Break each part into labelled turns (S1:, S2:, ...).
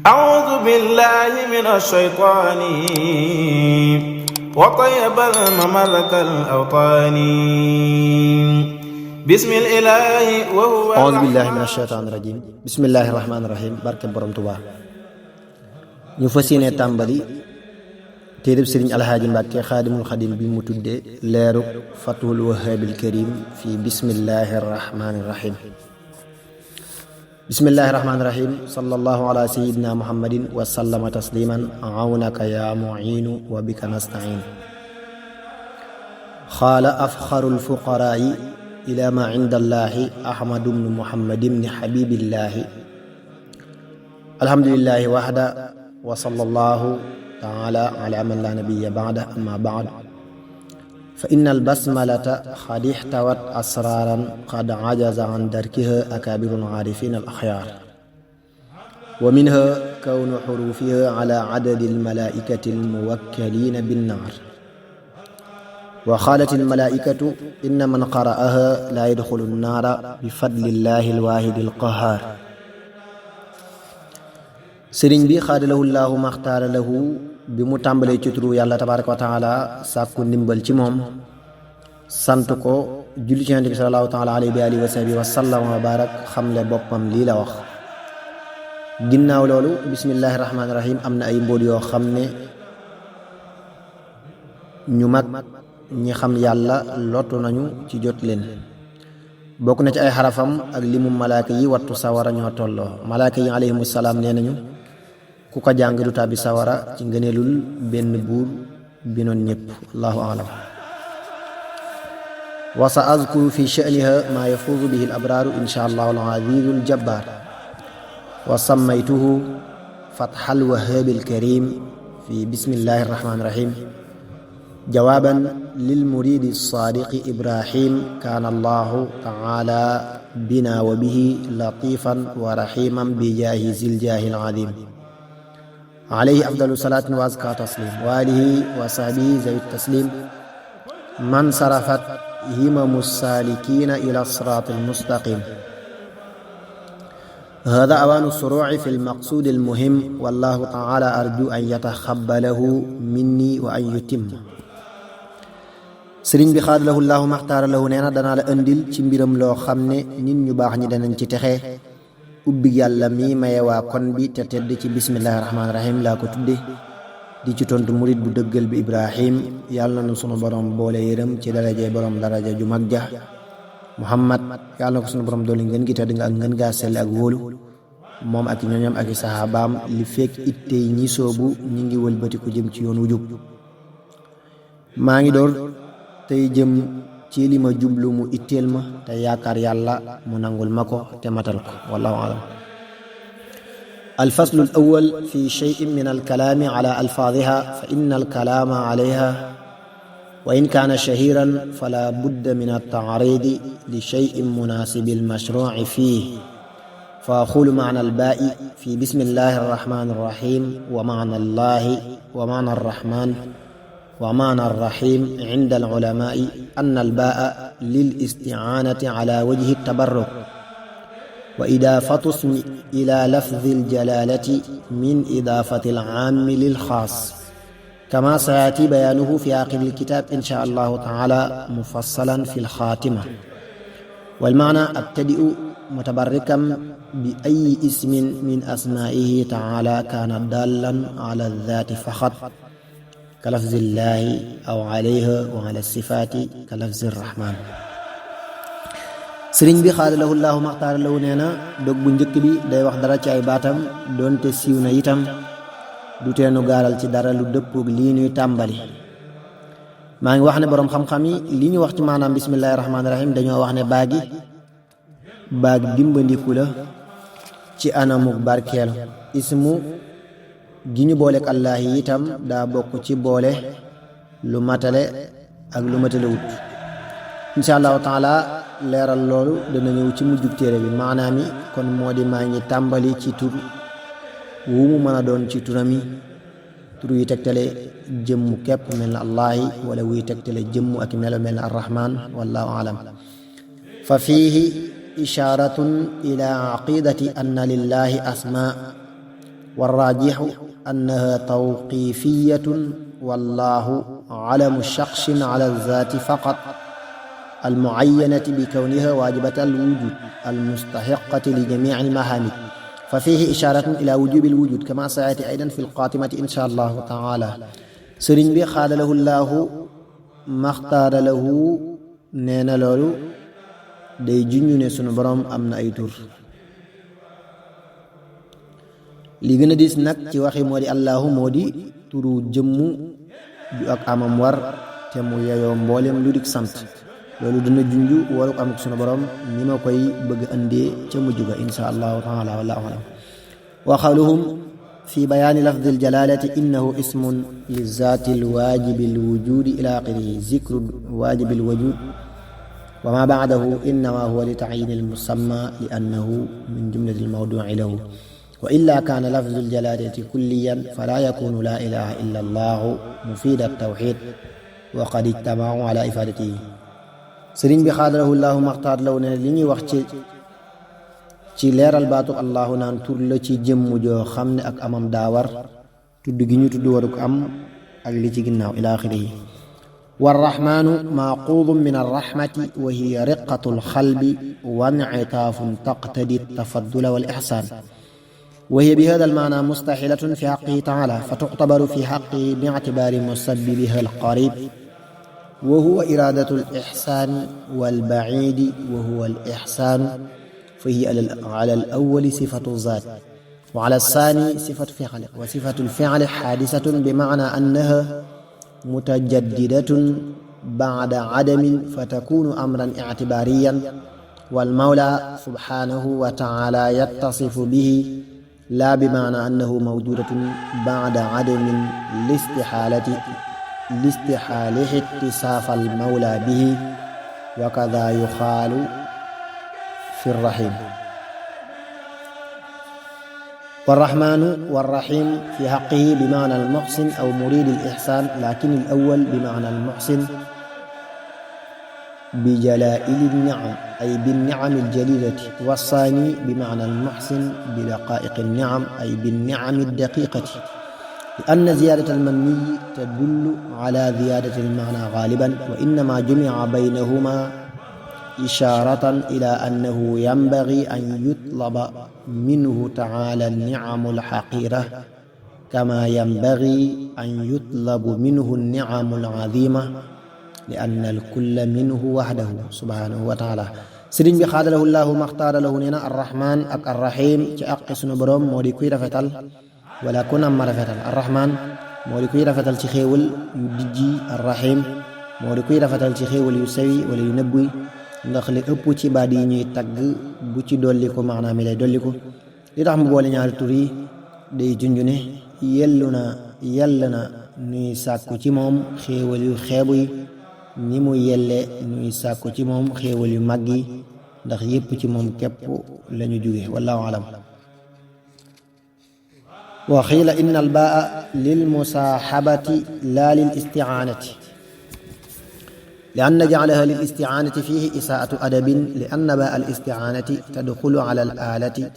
S1: أعوذ بالله من الشيطان وطيب المملك الأوطان بسم الإله وهو
S2: أعوذ بالله من الشيطان الرجيم بسم الله الرحمن الرحيم barke borom Tuubaa ñu fas yéene tàmbali téereb Sëriñ Alxaaji Mbàkke Xaadimul Xadim bi mu tudde leeruk Fathul Wahhaabil Karim fi bismillahi rahmani rahim bismillahi rahmani rahim sallallahu ala sayyidina muhammadin wa sallama tasliman awnaka ya mu'inu wa bika nasta'in xaala afxarul fuqaraa'i ila ma inda allahi ahmadu bnu muhammad bni habibillahi alhamdulillahi wahda wa sallallahu taala ala man la nabiyya ba'da amma ba'd fa inna albasmalata qad ihtawat asraran qad ajaza an darkiha akabirul aarifin al axyaar wa minha kawnu xurufiha ala adadi almalaikati almuwakkalina binnaar wa qaalat almalaikatu inna man qara'aha la yadxulu nnaara bi fadlillahi alwaahidi alqahaar sëriñ bi xaadalahu llaahu maxtaara lahu bi mu tàmbalee ci turu yàlla tabaaraka wa taala sàkku ndimbal ci moom sant ko julli ci Yonent bi salallaahu taala alayhi wa alihi wa sahbihi wa sallam wa barak xamle boppam lii la wax ginnaaw loolu bismillahi rahmaani rahim am na ay mbóot yoo xam ne ñu mag ñi xam yàlla lottu nañu ci jot leen bokk na ci ay xarafam ak limu malaaka yi wattu sawara ñoo tolloo malaaka yi alayhimu salaam nee nañu ku ko jàng du tàbbi sawara ci ngëneelul benn buur bi noon ñépp allahu alam wa sa azkuru fi sha'niha maa yafuuzu bihi al abraaru insha allahu al aziizul jabbaar wa sammaytuhu fathal wahhaabil karim fi bismillahi rahmaani rahim jawaaban lil muriidi saadiqi ibrahim kaana allahu taala bina wa bihi latifan wa rahiman bi jaahi zil jaahil aziim alayhi afdalu salaatin wa azka taslim wa alihi wa sahbihi zawi taslim man sarafat himamu saalikiina ila siraatil mustaqim hada awaanu suruuci fi lmaqsuudi almuhim wallahu taala arju an yataxabbalahu minni wa an yutimma sëriñ bi xaadalahu llaahu maxtaara lahu nee na danaa la indil ci mbiram loo xam ne nit ñu baax ñi danañ ci texe ubbi yàlla mi maye waa kon bi te tedd ci bismillahi rahmaani rahim laa ko tudde di ci tontu murit bu dëggal bi ibrahim yàlla na sunu borom boole yërëm ci daraje borom daraja ju mag ja muhammad yàlla na ko sunu borom doole ngeen gi tedd nga ak ngeen gaa sell ak wóolu moom ak ñoñam ak i saxaabaam li fekk ittey ñi soobu ñi ngi wëlbatiku jëm ci yoon wu jub maa ngi door tey jëm ci li ma jublu mu itteel ma te yaakaar yàlla mu nangul ma ko te matal ko wallahu alam alfaslu al awwal fi shay'in min alkalaami ala alfaadiha fa inna alkalaama alayha wa in kaana shahiran fala budda min altaaridi li shay'in munaasibi almashruuci fiih fa aqulu maana albaa'i fi bismillahi arrahmani arrahim wa maana allahi wa maana arrahman ومعنى الرحيم عند العلماء أن الباء للاستعانة على وجه التبرك وإضافة اسم إلى لفظ الجلالة من إضافة العام للخاص كما سيأتي بيانه في آخر الكتاب إن شاء الله تعالى مفصلا في الخاتمة والمعنى أبتدئ متبركا بأي اسم من أسمائه تعالى كان دالا على الذات فقط kalafzillahi aw alayha wa ala sifaati kalafzi rahman sëriñ bi xaadalahu llaahu maxtaara lahu nee na dog bu njëkk bi day wax dara ci ay baatam doonte siiw na itam du teenu gaaral ci dara lu dëppoog lii ñuy tàmbali maa ngi wax ne boroom xam-xam yi li ñu wax ci maanaam bismillahi rahmaani rahim dañoo wax ne baag dimbandiku la ci anamuk barkeelu ismu gi ñu booleek allah yi itam daa bokk ci boole lu matale ak lu matale wut insha allahu taala leeral loolu dana ñëw ci mujjug téere bi maanaam yi kon moo di maa ngi tàmbali ci tur wu mu mën a doon ci turam yi tur yi tegtale jëmmu képp mel na allahi wala wuy tegtale jëmmu ak melo mel na arrahman wallahu alam fa fiihi isharatun ila aqidati anna lillahi asma والراجح أنها توقيفية والله علم شخص على الذات فقط المعينة بكونها واجبة الوجود المستحقة لجميع المحامد ففيه إشارة إلى وجوب الوجود كما سيأتي أيضا في القاتمة إن شاء الله تعالى sëriñ bi xaadalahu llaahu maxtaara lahu nee na loolu day junñu ne sunu boroom am na ay tur li gën a diis nag ci waxi moo di allahu moo di turu jëmmu ju ak amam war te mu yeyoo mboolem lu dik sant loolu dina junju waruk am sunu boroom ni ma koy bëgg andee ca mujj ga insha allahu taala wallahu alam wa qawluhum fi bayaani lafdi aljalalati innahu ismun lizaati alwaajibi alwujudi ila axirihi zikru waajibi alwujud wa ma ba'dahu innama huwa li ta'yini almusamma li annahu min jumlati almawdu'i lahu wa illa kaana lafdu aljalalati kulliyan fala yakunu la ilaha illa allahu mufida altawxid wa qad ijtama'u ala ifadatihi sëriñ bi xaadalahu llahu maxtaar law ne li ñuy wax ci leeral baatu allahu naan tur la ci jëmm joo xam ne ak amam daawar tudd gi ñu tudd waruk am ak li ci ginnaaw ila axirihi warrahmanu maaquudun min arrahmati wa hiya riqatu alxalbi wa incitaafun taqtadi altafaddula wal ixsaan wa hiya bi hada almaana mustaxilatun fi xaqihi taala fa tuctabaru fi xaqihi biictibaari musabbibiha alqarib wa huwa iraadatu alixsaani walbaciidi wa huwa alixsaanu فهي على الأول صفة الذات وعلى الثاني صفة فعل وصفة الفعل حادثة بمعنى أنها متجددة بعد عدم فتكون أمرا اعتباريا والمولى سبحانه وتعالى يتصف به لا بمعنى أنه موجودة بعد عدم لاستحالة اتصاف المولى به وكذا يقال في الرحيم والرحمن والرحيم في حقه بمعنى المحسن أو مريد الإحسان لكن الأول بمعنى المحسن بجلائل النعم أي بالنعم الجليلة والثاني بمعنى المحسن بدقائق النعم أي بالنعم الدقيقة لأن زيادة المني تدل على زيادة المعنى غالبا وإنما جمع بينهما إشارة إلى أنه ينبغي أن يطلب منه تعالى النعم الحقيرة كما ينبغي أن يطلب منه النعم العظيمة لأن الكل منه وحده سبحانه وتعالى sëriñ bi xaadalahu llaahu maxtaara lahu nee na arrahman ak arrahim ci àqi sunu boroom moo di kuy rafetal wala ku nam ma rafetal arrahman moo di kuy rafetal ci xéewal yu dijji arrahim moo di kuy rafetal ci xéewal yu sewi wala yu nëbbuy ndax li ëpp ci baat yi ñuy tagg bu ci dolliku maanaam mi lay dolliku li tax mu boole ñaari tur yi day junj ne yell na nuy sàkku ci moom xéewal yu xeebu yi ni mu yelle nuy sàkku ci moom xéewal yu mag yi ndax yépp ci moom képp lañu jóge wallahu alam wa xiila inna al baa lil musaaxabati la lil isti'aanati لأن جعلها للاستعانة فيه إساءة أدب لأن باء الاستعانة تدخل على الآلة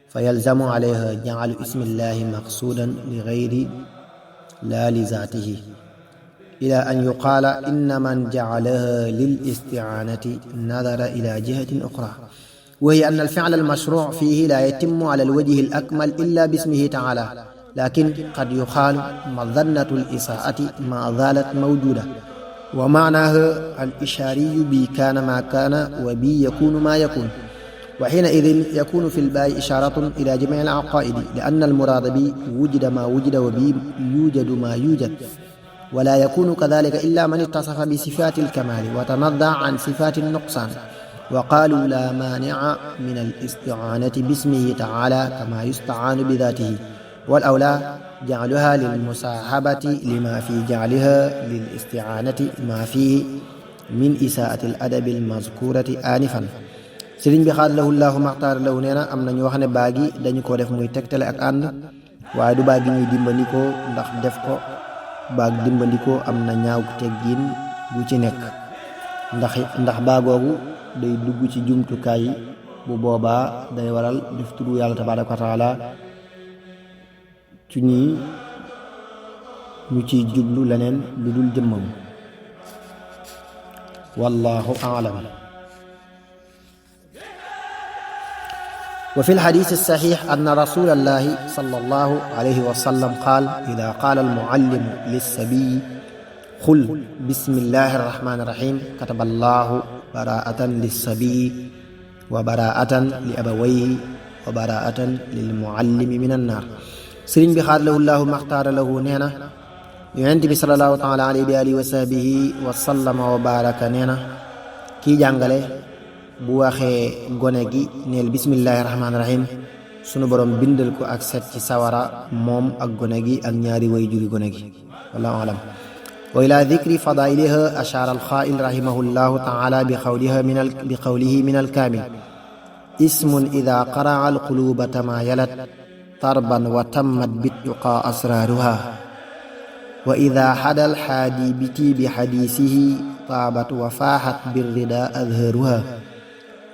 S2: فيلزم عليها جعل اسم الله مقصودا لغير لا لذاته إلى أن يقال إن من جعلها للاستعانة نظر إلى جهة أخرى وهي أن الفعل المشروع فيه لا يتم على الوجه الأكمل إلا باسمه تعالى لكن قد يقال مظنة الإساءة ما زالت موجودة ومعناه الإشاري بي كان ما كان وبي يكون ما يكون وحينئذ يكون في الباء إشارة إلى جميع العقائد لأن المراد بي وجد ما وجد وبي يوجد ما يوجد ولا يكون كذلك إلا من اتصف بصفات الكمال وتنزه عن صفات النقصان وقالوا لا مانع من الاستعانة باسمه تعالى كما يستعان بذاته والأولى جعلها للمصاحبة لما في جعلها للاستعانة ما فيه من إساءة الأدب المذكورة آنفا sëriñ bi xaadalahu llaahu maxtaar lahu nee na am na ñu wax ne baag yi dañu ko def muy tegtale ak ànd waaye du baag yi ñuy dimbandikoo ndax def ko baag dimbandikoo am na ñaaw teggiin bu ci nekk ndax baagoogu day dugg ci jumtukaay bu boobaa day waral def turu yàlla tabaaraka wa taala ci ñii ñu ciy jublu leneen lu dul jëmmam wallahu a'lam. وفي الحديث الصحيح أن رسول الله صلى الله عليه وسلم قال إذا قال المعلم للصبي قل بسم الله الرحمن الرحيم كتب الله براءة للصبي وبراءة لأبويه وبراءة للمعلم من النار. سرين بخار له الله ما اختار له نينا ينتبه صلى الله تعالى عليه وآله وصحبه وسلم وبارك نينا كي جانغالي bu waxee gone gi neel bismillahi rahmaani rahim sunu borom bindal ko ak set ci sawara moom ak gone gi ak ñaari way juri gone gi wallahu alam. wa ila dhikri fadailiha ashara alxaa'il rahimahullahu taala bi qawlihi min alkaamil ismun ida qaraa alquluba tamayalat tarban wa tammat bittuqa asraruha wa ida hada alhaadi biti bi hadisihi taabat wa faahat birrida adharuha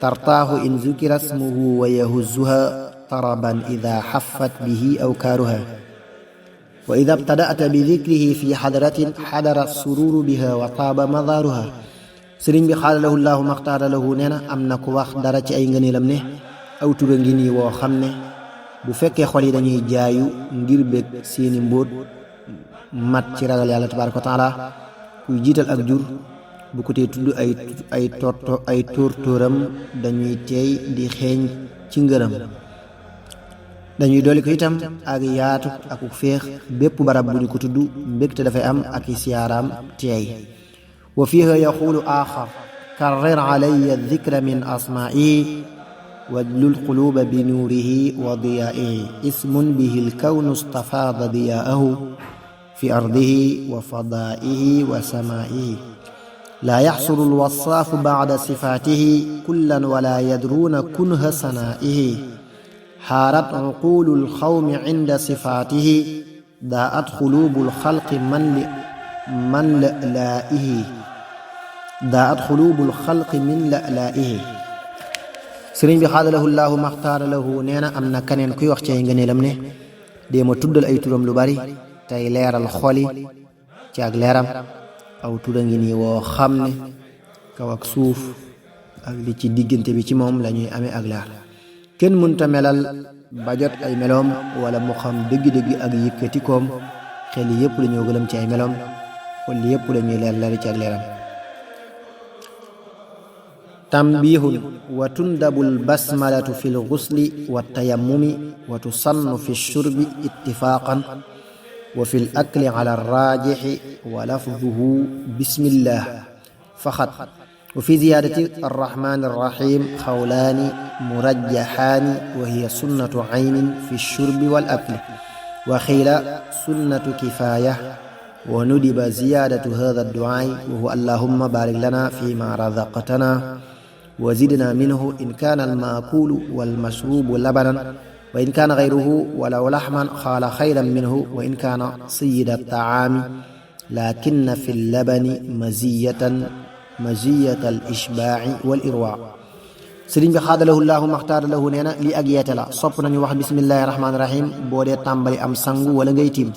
S2: ترتاه إن ذكر اسمه ويهزها طربا إذا حفت به أوكارها وإذا ابتدأت بذكره في حضرة حضر السرور بها وطاب مظارها. سرين بخال له الله ما اختار له نينا أمنا كو wax dara ci ay ngëneelam ne aw tura ngi nii woo xam ne bu fekkee xol yi dañuy jaayu ngir bég seeni mbóot mat ci ragal yàlla tabaaraka wa taala kuy jiital ak jur bu ko tee tudd ay tóortóoram dañuy teey di xeeñ ci ngërëm dañuy dolli ko itam ak yaatu ak féex bépp barab bu ñu ko tudd mbégte dafay am ak i siyaaraam teey. wa fiiha yaqulu aaxar karrir alayya dikra min asmaa'ihi wajlul quluuba bi nuurihi wa diyaa'ihi ismun bihi lkawnu stafaada diyaa'ahu fi ardihi wa fadaa'ihi wa samaa'ihi لا يحصر الوصاف بعد صفاته كلا ولا يدرون كنه سنائه حارت عقول القوم عند صفاته ضاءت قلوب الخلق من لألائه ضاءت قلوب الخلق من لألائه. sëriñ bi xaadalahu llahu maxtaara lahu nee na am na keneen kuy wax ci ay ngëneelam ne dee ma tuddal ay turam lu bari tey leeral xoli ci ak leeram aw tura ngi nii woo xam ne kaw ak suuf ak li ci diggante bi ci moom lañuy amee ak leer kenn mënta melal ba jot ay meloom wala mu xam dëgg-dëgg ak yëkkatikoom xel yépp dañoo gëlëm ci ay meloom xol yépp lañuy leer ci ak leeram. tambihun wa tundabul basmalatu fil ghusli wa tayammumi wa tusannu fi shurbi ittifaqan وفي الأكل على الراجح ولفظه بسم الله فقط. وفي زيادة الرحمن الرحيم قولان مرجحان وهي سنة عين في الشرب والأكل وقيل سنة كفاية وندب زيادة هذا الدعاء وهو اللهم بارك لنا فيما رزقتنا وزدنا منه إن كان المأكول والمشروب لبنا وإن كان غيره ولو لحما قال خيرا منه وإن كان صيد الطعام لكن في اللبن مزية الإشباع والإرواء. sëriñ bi xaadalahu llahu maxtaara lahu nee na li ak yeete la sopp nañu wax bismillahi rahmaani rahim boo dee tàmbali am sangu wala ngay tiim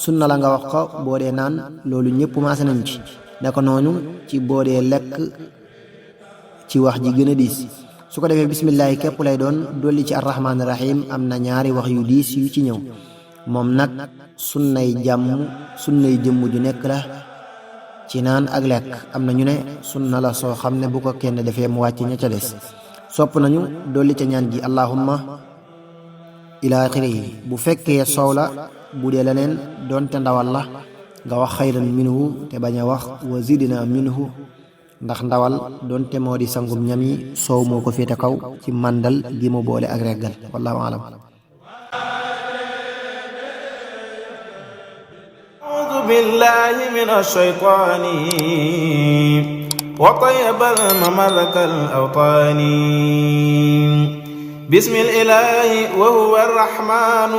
S2: sunna la nga wax ko boo dee naan loolu ñëpp maase nañ ci naka noonu ci boo dee lekk ci wax ji gën a diis su ko defee bismillahi képp lay doon dolli ci arrahmaani rahim am na ñaari wax yu diis yu ci ñëw moom nag sunnay jëmm ju nekk la ci naan ak lekk am na ñu ne sunna la soo xam ne bu ko kenn defee mu wàcc ña ca des sopp nañu dolli ca ñaan gi allahumma ila axirihi bu fekkee soow la bu dee leneen doonte ndawal la nga wax xayran minhu te bañ a wax wa zidna minhu ndax ndawal doonte moo di sangum ñam yi soow moo ko féete kaw ci màndal gi mu boole ak reggal wallahu alam.
S1: أعوذ بالله من الشيطان وطيب المملك الأوطاني بسم الإله وهو الرحمن